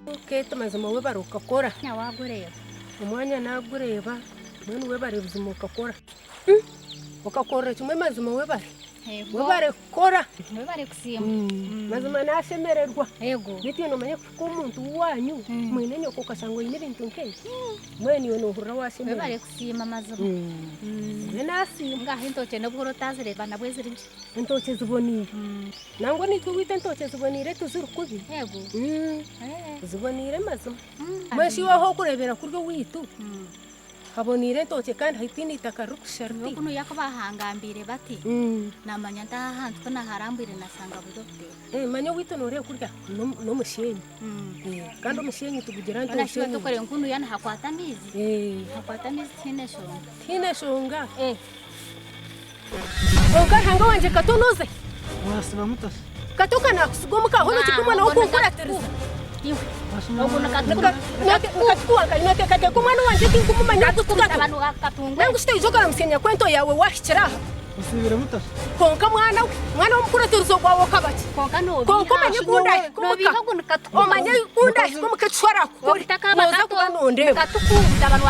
Kate mazima webare okakora. Omwanya wagureeba. Omwanya nagureeba mbwenu webare buzima okakora. Okakorera kimwe mazima webare. Webare kukora. Webare kusiima. Mazima nashemererwa. Yego. Beitu iwe nomanya kuhika omuntu w'owaanyu mwine nyoko okashanga oine ebintu nk'ebi, mbwenu iwe nohurira washemererwa. Webare kusiima mazima. Nyowe nasiima. Ngaha entookye n'obu ori otazireeba nabwe ziri gye. Entookye ziboneire. Nangwa naitwe owaitu entookye ziboneire tiziri kubi. Yego. Ziboneire mazima. Mbwenu shi iwe ahu orikureebera kuri owaitu haboneire entookye kandi hataine eitaka ririkusha riti? Nyowe kunuya ku baahangambiire bati, naamanya nti aha hantu ku naaharambwire naashanga buri obuteeka. Manya owaitu nooreeba kuriya n'omusheenyi kandi omusheenyi tigugira Mbwenu ntookye shi nyingi. tukorire ngu kunuya nihakwata amaizi, nihakwata amaizi tihaine nshonga. Tihaine nshonga. Kwonka Ruhanga wangye katonoze. Wasiba muta shi? Kato ka nakusiga omuka aho nokita omwana wokunkuratiriza. Nikatukuwa nka noteekateeka omwana wangye tinkumumanya ogu ti Kato. Nangu shi toija okaramutsya nyakwento yaawe waahikire aha. Osiibire muta shi? Kwonka mwana we, mwana we omukuratirizo gwawe okaba ki? Kwonka omanye ku ndahika omuka, omanye ku ndahika omuka eki orakukore, nooza kuba nondeeba.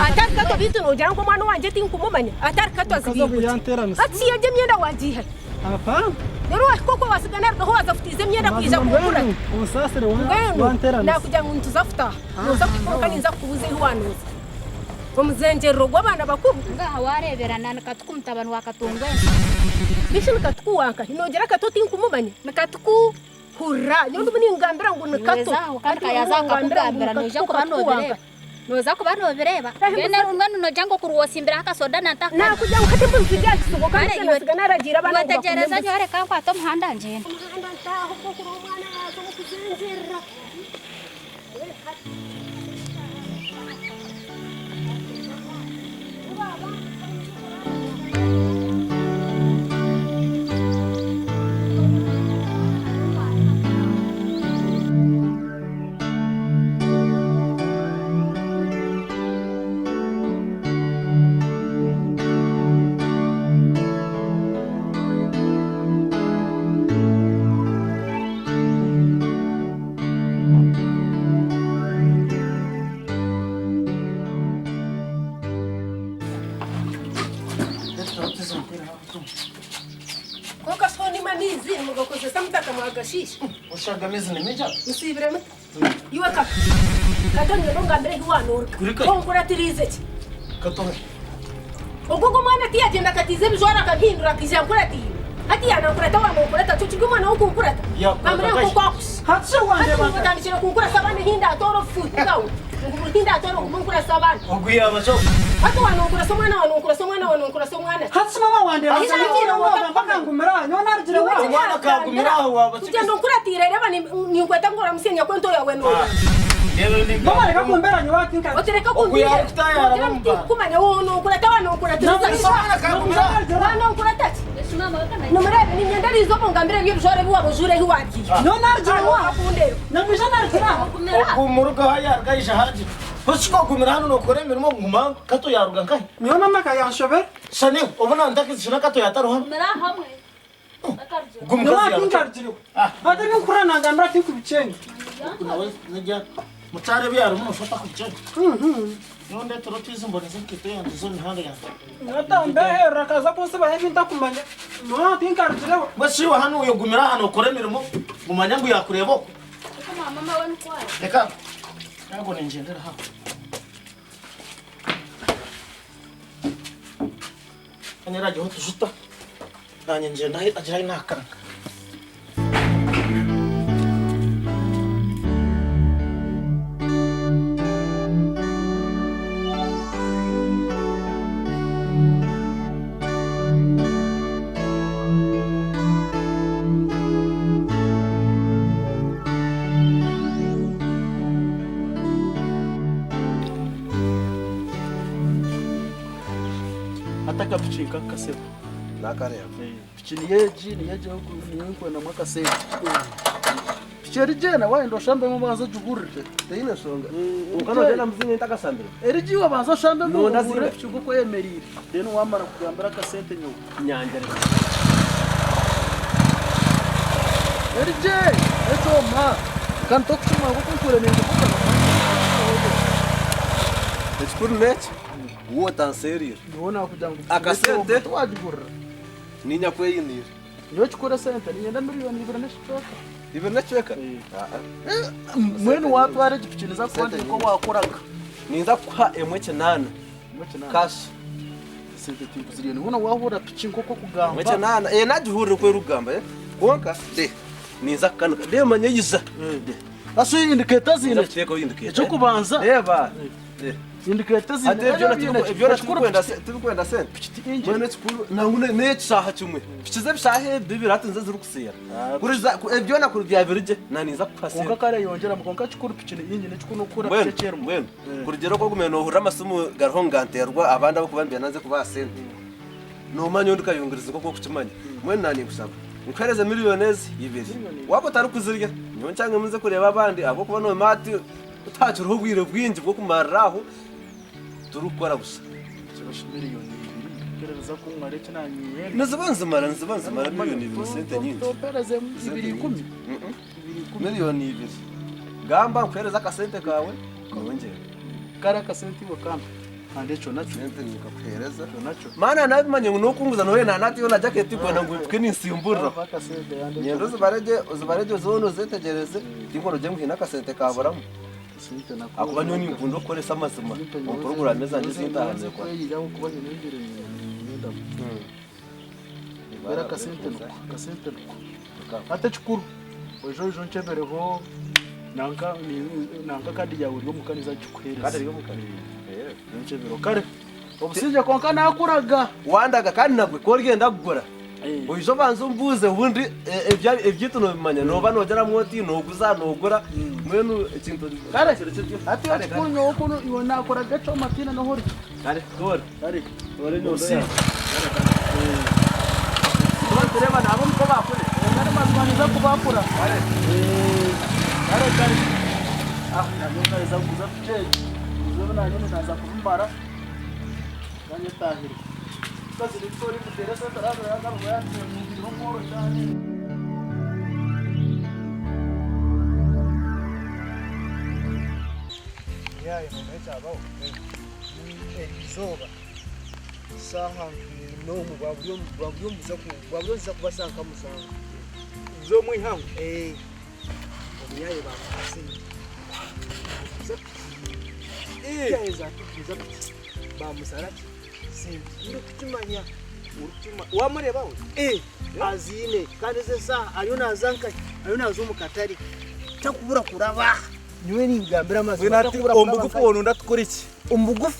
Atari Kato beitu noogira ngu omwana owangye tinkumumanya? Atari Kato Omukazi ogu azibiirwe ki? yanteeranisa. Hati shi egyo emyenda waagiiha hi? Apana. Reero waahika okwo waasiga naarugaho waaza kutiiza emyenda kwija Mazima kunkurata. mbwenu obusaasire Mbwenu wanteeranisa. naakugira ngu nituza kutaaha, nooza kuhika omuka ninza kukubuuza ehi waanooza. Omuzengyerero gw'abaana bakuru. Ngaha waareebera na Nikatuku mutabani wa Katungwena. Bishi Nikatuku wa nkahi? Noogira Kato tinkumumanya? Nikatuku. Hurira, nyowe ndimu ningambira ngu ni Kato. Niiwe aho kandi kayaza akakugambira noija kuba noobireeba. Nooza kuba noobireeba. Mbwenu mbwenu noogira ngu okuri wootsimbiraho akasoda na ntakare. Naakugira ngu hati mbunu turi aha kisibo kandi Kare busha iwe naatsiga naaragiira abaana iwe ngu bakume tegyereza embuzi. nyowe reka nkwate omuhanda ngyende. Omuhanda ntaaha obwo kuri omwana yaaza omu kuzengyerera. Mbwenu hati. Kwonka shi hoona imwe amaizi nimugakozesa muta kamwagashiisha? Oshaga amaizi ni maingi aga. Musiibire muta? Iwe Kato, Kato niiwe ongambire ahi waanooreka. Kuri kai. Onkuratiriize ki? Kato we. Ogwo ogwo omwana tiyagyenda akatiiza ebijwaro akabihindura akaija yankuratiire. Hati yaanankurata waanankurata kyo kiri omwana w'okunkurata? Yakukurata Bamurebe kai. nk'oku akushusha. Hati shi Hati wandeeba ngu nka. otandikire kunkurasa abaana ehi ndaatoora obufuuhi bwawe ngu buri hi ndaatoora ogume onkurase abaana. Ogu yaaba ki ogu? Hati waanankurasa omwana waanankurasa omwana waanankurasa omwana ki? Hati shi mama wandeeba Ahi nka. naagiire Nyowe ngu nogamba akangumira aha. Nyowe naarugire Iwe waawe. Omwana akagumira aho waaba ki? Kugyenda onkuratiire reeba ninkweta ngu oramutsye nyakwento yaawe nooyanga. Mama reka kumbeera nyowe hati nka. Otireka Ogu kumbiiha. yaakutaayara Noogira ngu omu bar. tinkukumanya woononkurata waanonkuratiriza Namwija naarugire. Waanonkurata ki? Nimureebe niinyenda eriizooba ongambire ebi ebijwaro ebi waaba ojwaire ahi waabiiha. Nyowe naarugire waawe. Akundeeba. Namwija naarugire aha. Ogu murugaho yaruga aija hangye. Hoshi ogumire hanu nokora emirimo nguma Kato yaruga nkahi? Nyowe mama akayanshobera. Shana iwe obu nantakizishana na Kato yatariho hanu. Ogu Nyowe mukazi hati yaruga. nkarugireho. Hati ebinkuhurira nangambira tinkubikyenda. Ogu nawe nigya mukyaro ebi yarimu noshusha otakubikyenga. Nyowe ndetera otwizi mboneze enkaito yangye z'omu mihanda yangye. Nyowe atambeherera akaza kunsibaho ebi ntakumanya. Nyowe hati nkarugireho. Mbwenu shi iwe hanu oyegumire aha nokora emirimo ngumanya ngu yakureeba okwo? Reka nyago ningyendera hanu. Hanu eragyeho otujuta nanye ngyenda agira ahi nakaranga. Hati akapiki nkakasebo. Nakareeba. Piki niyo egi, niyo egi niyo nkwendamu akasente. Piki eri gye na wayenda oshambemu obanze ogihurire. Teine nshonga. Kwonka nogyenda muzine ntakashambire. Eri gye iwe obanze oshambemu Nonda ohurire zine. piki nk'oku eyemereire. Then wamara kugambira akasente nyowe. Nyangyere. Eri gye, ekyoma. Kandi tokukimanya nk'oku ntwire ningivuga Ekikuru n'eki, waaba otanseeriire. Nyowe naakugira ngu Akasente. tiwagigurira. Niinye akweyiniire. Nyowe kikuru esente niinyenda miriyoni ibiri n'ekicweka. Ibiri n'ekicweka? Mbwenu waatwara egi piki niza kuba ndi nk'owaakoraga. Ninza kukuha emwe kinaana. Emwe kinaana? Cash. Esente tinkuziriire niho waahurira piki nk'oku okugamba. Emwe kinaana, eh nagihurira oku erikugamba eh kwonka de ninza kukanika de manya eyiza. Asu indikeeta ziine Ninza ki? kuteekaho indikeeta. Eky'okubanza. Reeba. Indikeeta ziine. Hati ebyo byona tibirikwenda sente. Mbwenu ekikuru nangwa n'ekishaaha kimwe. Piki z'ebishaaha ebi bibiri hati nizo zirikuseera. Byona kuri byaba biri gye na ninza kukuha sente. Kwonka kare yongyeramu kwonka ekikuru piki ni ingini ekikuru n'okuhurira piki eki erimu. Mbwenu kurugiirira oku ogumiire noohurira amasimu gariho niganteerwa abandi abarikuba nibenda nze kubaha sente. Noomanya ondi kayungirizi nk'oku orikukimanya. Mbwenu naanye ninkushaba nkuheereze miriyoni ezi ibiri. Waaba otarikuzirya nyowe nkyangemu nze kureeba abandi ahabw'okuba noomanya hati Tihaakiriho obwire bwingi bw'okumarira aho turikukora busha. Niziba nizimara, niziba nizimara miriyoni ibiri ni sente nyingi. Miriyoni ibiri. Gamba nkuheereze akasente kaawe nyowe ngyende. Sente ninkakuheereza. Maana nabimanya ngu nokunguza nowe na nati yoona jaketi kwenda ngu mpike ninsimburira. Nyenda ozibare gye ozibare gye zoona ozetegyereze tinkora ogye ngu haine akasente kaburamu. Ahakuba nyowe ninkunda okukoresa amazima omu puroguraamu ezangye ezintaaha ninkora. Hati ekikuru oije oije onkyebereho nanka nanka kadi yaawe eri omuka ninza ngikuheereze. Kadi eri omuka? Onkyebereho kare obusingye kwonka naakuraga. Wandaga kandi nabwe ku origenda kugura oije obanze ombuuze obundi ebyaitu noobimanya nooba noogyeramu oti nooguza noogura mbwenu ekintu Kare kiri kityo. hati ekikuru nyowe oku iwe naakuraga ekyoma tihaine n'ohu ori. Kare toora. Kare Toora enyondo obusingye. yaawe. Tuba nitureeba naabo nikwo baakure. Kare mazima ninza kubaakura. Kare. Kare kare. Ah nanye nkaheza kuguza piki egi. Kuguza ebi nanye naaza kubimara. Kanyetahire. Omukazi nikwo orikuteera esente araaba yagaruka yaatwire omworo kyane. Yaaye noomanya ekyabaho erizooba shaaha n'omwe bwaburi omuza kuba shaaha nka mushanju. Omuze omu ihangwe? Ee. Omuyaaye baamukwasire. Naaguza piki. Yaaheza ati kuguza piki baamushara ki? Sente. Orikukimanya? Waamureeba we? Ee, aziine kandi ezi eshaaha ariyo naaza nkahi? Ariyo naaza omu katare. Takubura kuraba. Nyowe ninkugambira amazima. Mbwenu hati Takubura omu kuraba bugufu nkahi? woona tukore ki? Omu bugufu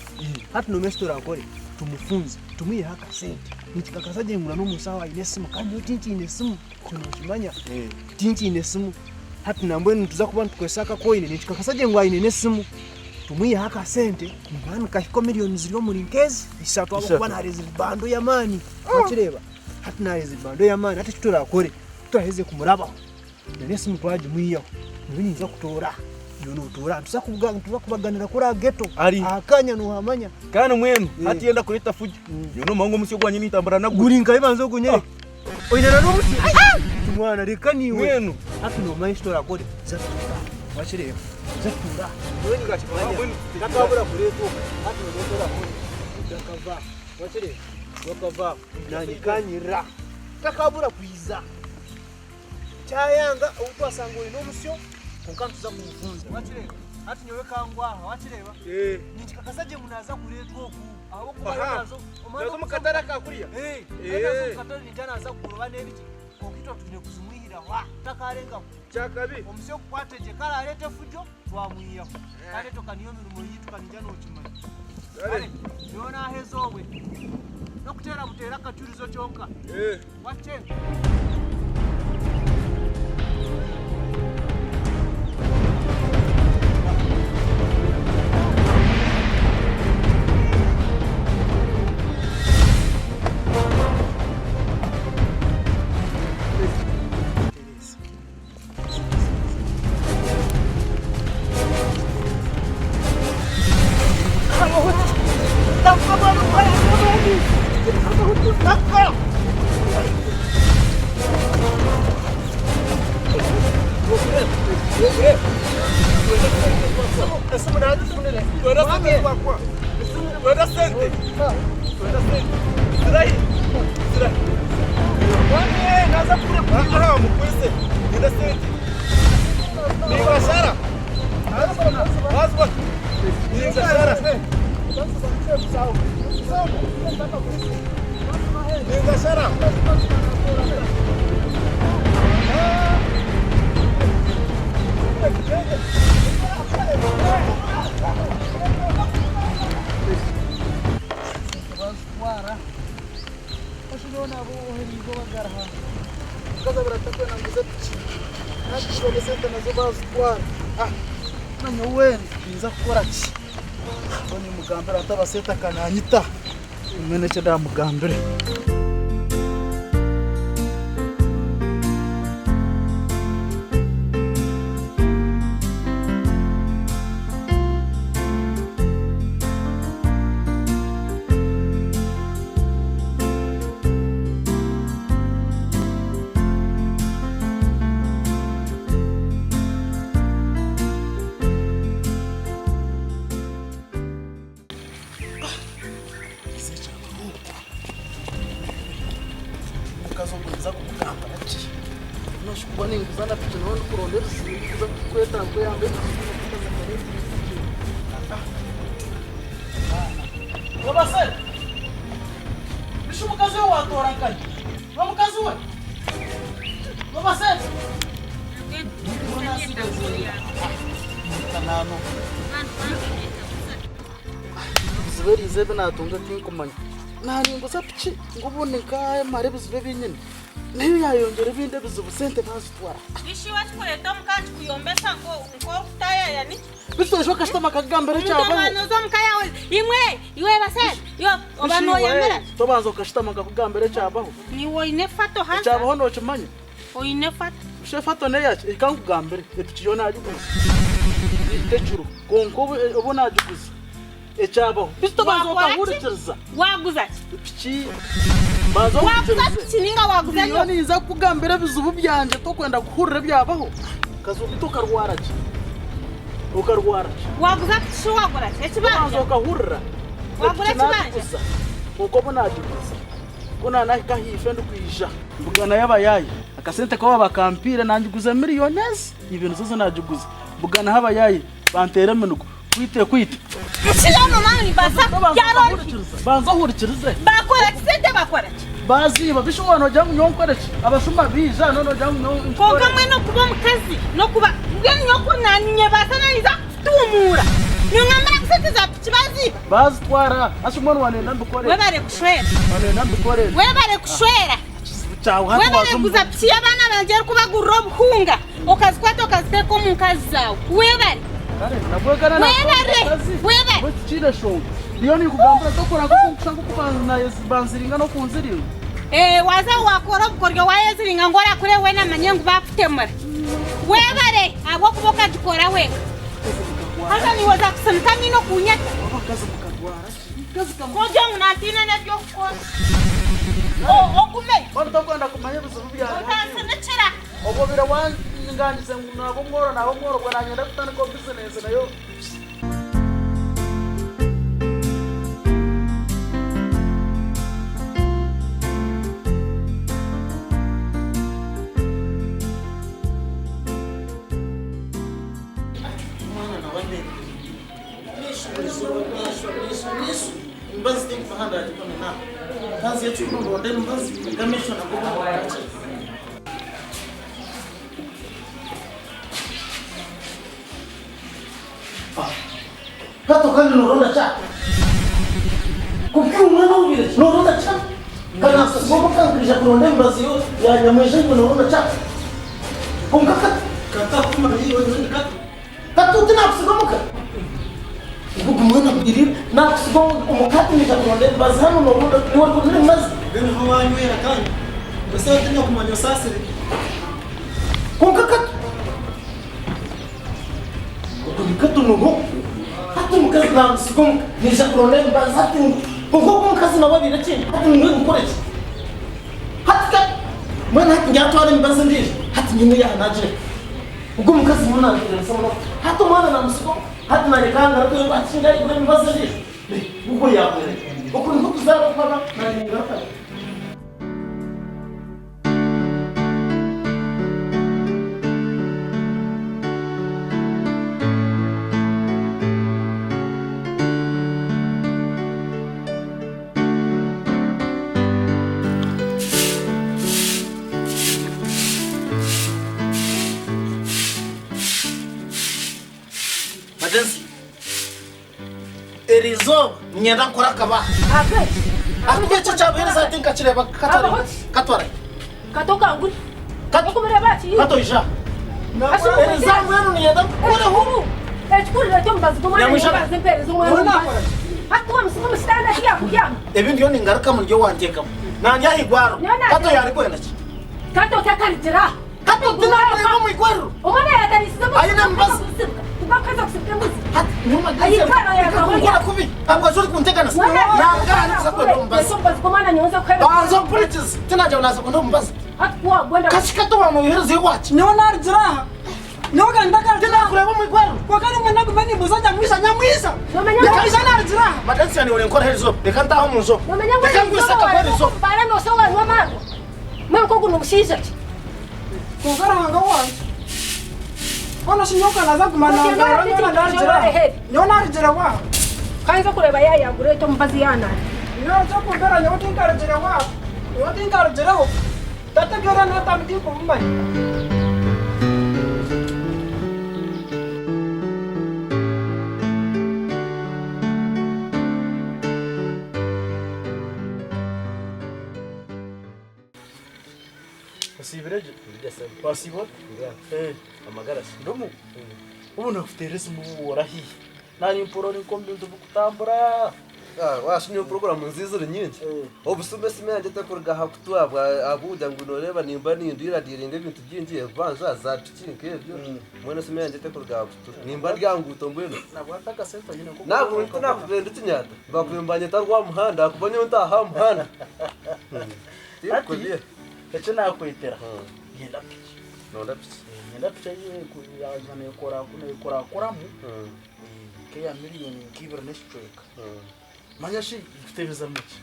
hati noomanya eki turakore? Tumufunze, tumwiheho akasente. Nikikakasa gye ngu n'omu nshaho aine esimu kandi nyowe tinkiine esimu, ekyo nookimanya. Tinkiine esimu. Hati nambwenu nituza kuba nitukozesa akakoine, nikikakasa gye ngu aine n'esimu. Tumwiheho akasente, nimanya nikahika miriyoni ziri omuri nk'ezi ishatu ahabw'okuba naareeza bando y'amaani. Wakireeba? Hati naareeza bando y'amaani, hati eki turakore, ku turaheze kumurabaho, n'esimu twagimwihaho, nyowe ninza kutoora, iwe nootoora. Nituza kubaganira kuri aha geto, aha kanya noohamanya. Kandi mbwenu hati yenda kureeta fujo, nyowe noomanya ngu omusyo gwangye nintambura nagwo. Guri nkahi banza ogunyereke. Oine na n'omusyo? Mwana reka niiwe. Mbwenu. Hati noomanya eki turakore, za tutuure aha. Wakireeba? Za tutuure aha. Nyowe ninkakimanya. Takabura kureetwa oku. Hati noomanya eki orakore, wakava aha. Wakireeba? Wakava aho. Naanye kanyirira. Takabura kwiza. Kyayanga ou twashanga oine omusyo kwonka nituza kumufunza. Wakireeba? Hati nyowe kangwa aha, wakireeba? Ninkikakasa gye ngu naaza kureetwa oku ahabw'okuba ariyo naaza omwana Naaza omu katare aka kuriya? Ariyo naaza omu katare naija naaza kugura oba n'ebiki kwonka itwe twine kuzimwihiraho aha tutakaarengaho. Kyakabi. Omusyo kukwate gye karaareete efujo twamwihaho. Kandi egyo ka niyo mirimo yaitu ka naija nookimanya. Kare nyowe naaheza obwe n'okuteera buteera akacurizo kyonka. Wakyenga. Esimu nagifunire. Twenda sente. Twenda sente. Zirahi. Zirahi. Mwami, naza kure aha mukwise. Twenda sente. Ningashara. Wazwa. Ningashara. Ningashara. Nyowe ninza kukora ki? Nimugambira nti abasente akananyita. Mbwenu eki ndamugambire. Omukazi ogwo ninza kumugambira ki? Noshi kuba ninguza na piki nawe ndikuronda ebizibu ndikuza kukweta nkuyambe Wabase! Bishi omukazi we watora nkahi? Omukazi we! Wabase! Ebizibu eriizo ebi naatunga tinkumanya. Naaninguza piki ngu obundi nkaamara ebizibu ebi nyine, nayo yaayongyera ebindi ebizibu sente baazitwara. Bishi wakikureeta omuka nkikuyombesa nk'orikutaayaya niki? Bishi noija okashutama akakugambira ekyabaho. Omuntu oza omuka yaawe imwe iwe baseeza iwe oba Bishi iwe nooyemera. tobanza okashutama nkakugambira ekyabaho. Niiwe oine efato haza. Ekyabaho nookimanya? Oine efato. Busha efato n'eyaki? Reka nkugambire, epiki yo naagiguza tekiriho, kwonka obu naagiguza ekyabaho. Beitu tobanza Wakora ki? okahurikiriza. Waguza ki? Epiki banza Waguza ohurikirize. piki ninga waguza Nyowe nyowe? ninza kukugambira ebizibu byangye tokwenda kuhurira ebyabaho. Kazi obu okarwara ki? Okarwara ki? Waguza piki shi wagura ki? Tobanza Ekibanja? okahurira. Wagura Epiki ekibanja? naagiguza, kwonka obu naagiguza ku naanahika ahaifo ndikwija. Mbuganayo abayaayi, akasente koona bakampiire nangiguza miriyoni ezi ibiri nizo zi nagiguza. Mbuganaho abayaayi banteera eminuko kwite kwite. Banza ohurikirize. Bakora ki sente bakora ki? Baziiba bishi waaba noogira ngu nyowe nkore ki? Abashuma baija noona noogira ngu nyowe nkikore. Kwonka mbwenu okuba omukazi n'okuba mbwenu nyowe ku naninyebaasa naninza kukutuumuura. Nongambira ngu sente za piki baziiba? Bazitwara hati mbwenu wanenda mbikore. Webare kushwera. Wanenda mbikore. Webare kushwera. Ekizibu kyawe hati Webare waza omu. kuguza piki y'abaana bangye erikubagurira obuhunga okazikwata okaziteeka omu nkazi zaawe. Webare. Kare nabwegana Webare. Webare. Bwe tikiine shonga. Ndiyo ninkugambira tokora nk'oku nkushusha nk'oku banziringa n'okunziringa. Eh, waza wakora obukoryo wayeziringa ngu orakure weena amanye ngu bakutemura. Webare ahabw'okuba okagikora wenka. Haza niiwe oza kusinika amaino kunyeta. Abakazi mukarwara ki? Mukazi Ku ogira ngu nantiina n'eby'okukora. Ogume. Mbwenu tokwenda kumanya ebizibu byange hati iwe? Otansinikira. Obwo obaire wanganyize ngu naaba omworo naaba omworo obwo nanyenda kutandikaho bizinesi nayo. Omwana nawe aneerire. Nishu buri izooba nishu nishu nishu emibazi tinkufa aha ndagibona naha. Kanziye ekikuru ndonde emibazi kwonka amaisho nago gakye. Kato kandi noronda kya? Kubwira omwana owubire noronda kya? Kanansiga omuka nkaija kuronda emibazi yo ya nyamwija iwe noronda kya? Kwonka Kato katakumanya iwe Kato. Kato tinakusiga omuka? Ogu mwana agwirire nakusiga omuka ati nyija kuronda emibazi hanu noronda niwe orikurondera emibazi? Mbwenu niho wanywera kandi mbwenu hati nyakumanya osaasire. Kwonka Kato Ogu ni Kato niho hati omukazi namusiga omuka naija kuronda emibazi hati kwonka ogu omukazi nawe abaire ki hati niiwe nkore ki? Hati Kato mbwenu hati ndyatwara emibazi endiijo hati nyine yaha nagireka. Ogwo omukazi nyowe nanteganisa munonga. Hati omwana namusiga omuka, hati naanye ka ngaruke ngu hati shingayigura emibazi endiijo. Ogwo yaahwera gye. Oku nikwo kuzaara okw'abaana, naanye ningarukayo. Magenzi, eri izooba niinyenda nkore akabaha. Ahakuba ekyo kyabuheereza hati nkakireeba katwara katwara. Kato kanguri. Kato Kato ija. Eri izooba mbwenu niinyenda nkukoreho. Ekikuru ekyo omubazi gw'omwana Nyamwija. omubazi empeereza omwana omubazi. Hati wamusiga omu kitanda tiyakubyama. Ebi ndiyo ningarukamu niryo wanteekamu. Nanye aha igwariro. Nyowe nagira- Kato yaarikwenda ki? Kato takarigira. Kato tinamureeba omu igwariro. Omwana yatarisize Aine emibazi. Tibakaza kusiga embuzi. Hati nyowe Magenzi Ayitwara arikunkora kubi. Ahabwa ki orikunteganisa? Nanga ahari kuza kwenda omubazi. Omubazi gw'omwana nyowe kuheereza. Banza ompurikize. Tinagira ngu naaza kwenda omubazi. Hati kuwagwenda. Kashi Kato waamwohereza ewaki? Nyowe narugira aha. Nyowe kandi ndakarugira aha. Tinakureeba omu igwariro. Kwonka nimwe naguma nimbuuza Nyamwisa, Nyamwisa! Nomanya ngu- Nyamwisa narugira aha. Magenzi niiwe orinkora aha erizooba. Reka ntaahe omu nju. Nomanya ngu Reka ngwise akagu aha erizooba. Bara nosa wanywa amaarwa. Mbwenu nk'ogu n'omushaija ki? Kwonka Ruhanga wangye. Hoona shi nyowe nkaza kuguma nangarura nyowe narugira aha. Nyowe narugira waaha. Kanze kureeba yaayagura eti omubazi yaanaara. Nyowe eky'okumpera nyowe tinkarugire waaha. Nyowe tinkarugireho. Tategeera n'atamu tinkumumanya. Osiibire gye? Wasiiba ota? Eh, Amagara shi? Ndomu. Obu nakuteera esimu obu orahiihe. Naanye mpurira ori nk'omu bintu bikutambura. Ah, washimye poroguramu nziza iri nyingi. Obusuma esimu yangye tekuruga aha kutu ahabwa ahabw'okugira ngu noreeba nimba nindiiradiiringa ebintu bingi ebibanja za piki nk'ebyo. Mbwenu esimu yangye tekuruga aha kutu. Nimba ndi aha nguuto mbwenu. Nabwo hati akasente oine nk'oku Naakuba tinakuba ndi kinyaata, bakuba nibanyeta Rwamuhanda ahakuba nyowe ntaaha aha muhanda. Tindikubeiha. Eki naakwetera, nyenda piki. Noyenda piki? Nyenda piki yaaza neekorakoramu nk'eya miriyoni nk'ibiri n'ekicweka. Manya shi nkutebeza muki?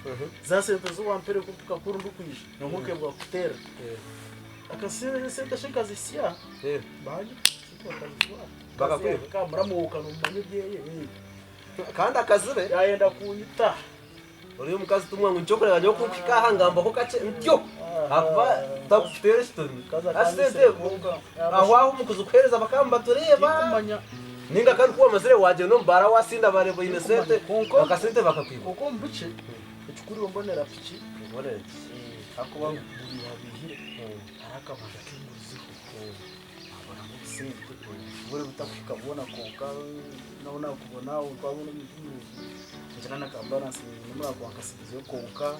Za sente zi wampaire kumpika kuri ndikwija nyowe nkebwa kukuteerera. Akasente shi nkazisya, baanyiba sente bakazitwara. Bakakwiba? Ka muramu waawe nomumanya ebyeye. Kandi akazire. Yaayenda kunyita. Ori omukazi tumwa ngu nikyo kureba nyowe kumpika aha ngambaho kakye ntyo ahakuba takukuteera ekitomi. Hati sente aho aho omu kuzikuheereza bakaba nibatureeba ninga kandi ku wamazire wagyenda omu baara wasinda bareeba oine sente akasente bakakwiba. Kwonka omu bukye ekikuru mbonera piki ahakuba buri habiihire hariho akabanja kengurizeho. Nabonamu obusente buri butakuhika bwona kwonka naho nakubona twabona ebintu birungi ningira na ka balance nimura nkasigizeyo kwonka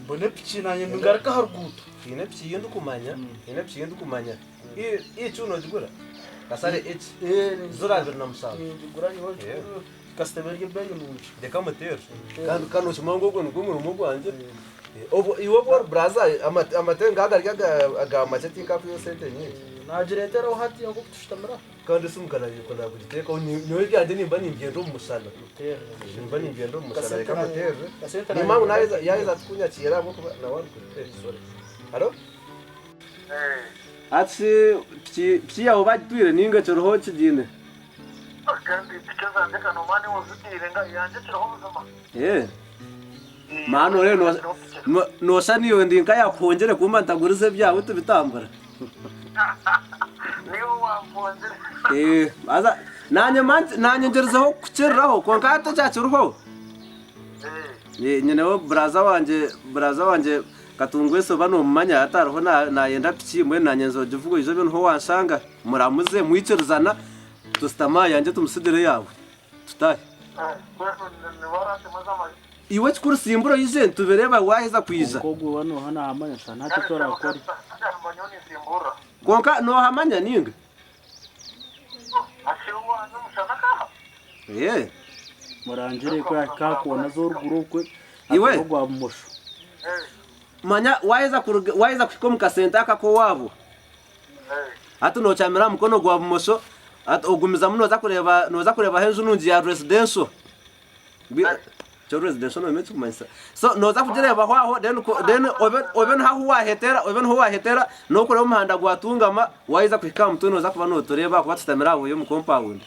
mbone piki nanye ngaruke aha ruguuto. Haine piki ei ndikumanya, haine piki ei ndikumanya. Eki nogigura? Kasare eki? Ziro 27. Ningigura nyowe kasita ebe eri ebeeyi nungi. Reka muteere. Kandi ka nookimanya ngu ogwo nigwo murimo gwangye. Obwo iwe obu ori buraza amate nk'aga gari aga makye tinkakuha esente nyingi. Naagireeteraho hati nk'oku tushutamire aha. Kandi esimu nkanagiteekaho nyowe ebyangye nimba nimbyenda omu mushana. Nimba nimbyenda omu mushana reka muteerere. Nimba ngu yaaheza kukunyakiira ahabw'okuba nawe ari sorry. Haro? Hati shi piki yaawe bagitwire nainga ekiriho okigiine? Kandi piki ezangye kanoma niwe ozitiire nga eyangye ekiriho buzima. Eh. Maana ore nooshusha naiwe ndi nkayakuhongire kumba ntagurize ebyawe tubitambura. Niiwe wampongire. Eh, haza naanye naanye ngyerizeho kukiriraho kwonka hati ekyakiriho eh, nyineho buraza wangye buraza wangye Katungwesi oba nomumanya hati hariho nayenda piki mbwenu naanye nzogivuga oije obe niho wanshanga muramuze mwikirizana tusitame aha yangye tumusigire eyaawe tutahe. Iwe ekikuru simbura oije nitubireeba waaheza kwija. Kwonka ogwo waaba nooha naahamanya shana hati eki orakore. Kwonka noohamanya nainga? Ee. Murangire ku yahika aha koona z'oruguru okwe Iwe. atore ogwa bumosho. Manya waaheza kuruga waaheza kuhika omu kasenta aka ak'owaabo. Hati nookyamira aha mukono gwa bumosho, hati ogumizamu nooza kureeba nooza kureebaho enju nungi ya residential. Kyo residential noomanya ekikumanyisa. So nooza kugireebaho aho then ku then obe obe niho ahu waahetera obe niho waahetera n'okureeba omuhanda gwatungama, waaheza kuhika aha mutwe nooza kuba nootureeba ahakuba tushutamire aha buuyi omu compound.